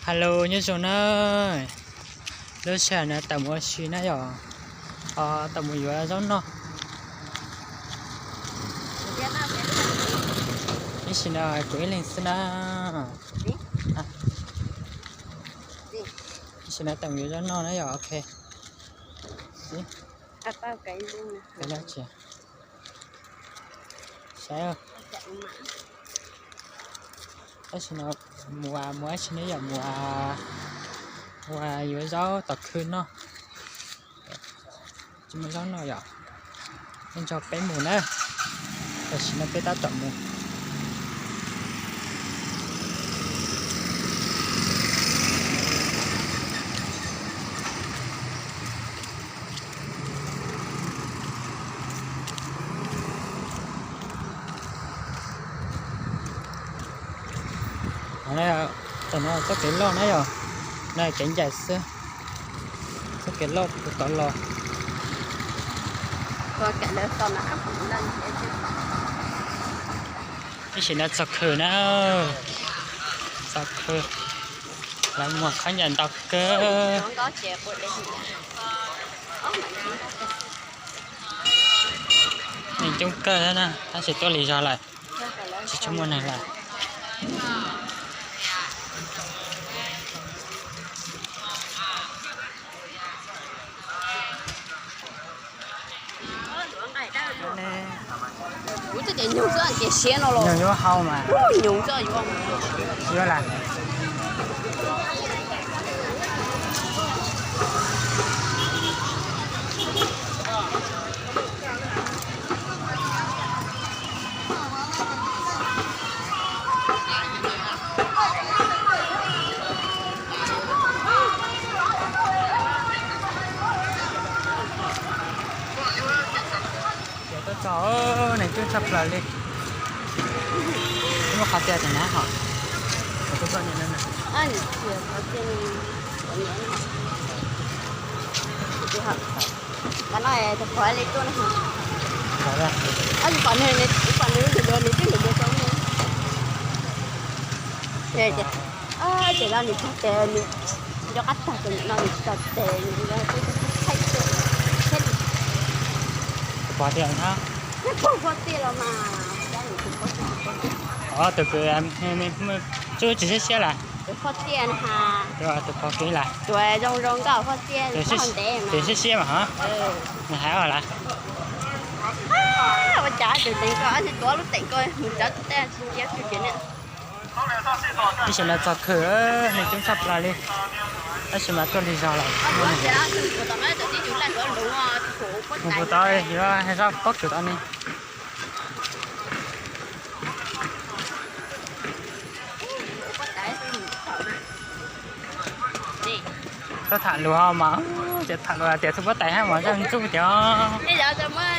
Hello, nyob zoo na. Lub sij hawm no tawm mus ua si na yom, tawm mus yuav zaub noj. Tab sis no kuv ib leeg xwb na. Tab sis no tawm mus yuav zaub noj na yom, ok. Saib, tab sis no mus ua mus ua si ne yom, mus ua yuav zaub tom khw noj. Tsis muaj zaub noj yom, nej nrog peb mus na. Tam sim no peb tab tom mus. Tam no txoj kev loj na yom, no kev ncaim xwb, txoj kev loj puag tod los. Tab sis no txog khw na, txog khw, lawv muag khaub ncaws ntau kawg. Neeg coob kawg na, tab sis tuaj lig zog lawm, tsis tshua muaj neeg lawm. Nyob yuav hau mas. Yuav lawm. Ces tuaj txog, neeg coob tshaj plaws li. Muaj qhov tias tam na hos. Tam no tus pog li tuaj no, pom nws, pom nws lwm dua, nws twb lwm dua rau nws. Ces no nws txog tes nws nco qab tag tus no nws tsis tau tes nws txhaib tuaj thiab. Tus pog tiag na. Neb pog pog tiag los mas. Tus kwv tsis siab siab lawm. Tus pog tiag na. Tus pog kev lawm. Tus zoo zoo nkauj pog tiag ntev mas. Siab siab mas hov. Nws hais ua lawm. Ua cas tus teem ko, tuav lub teem ko mus txawv tus tej tsis cia tsis cia ne. Ib sim no txog khw, neeg coob tshaj plaws li. Tab sis mas tuaj lig zog lawm. Mus puag tod yuav zaj pob kws tod ne. Txhob tham lus mas, ces tham lus tias txhua pob tais hab mas zaj ntxuj tiag.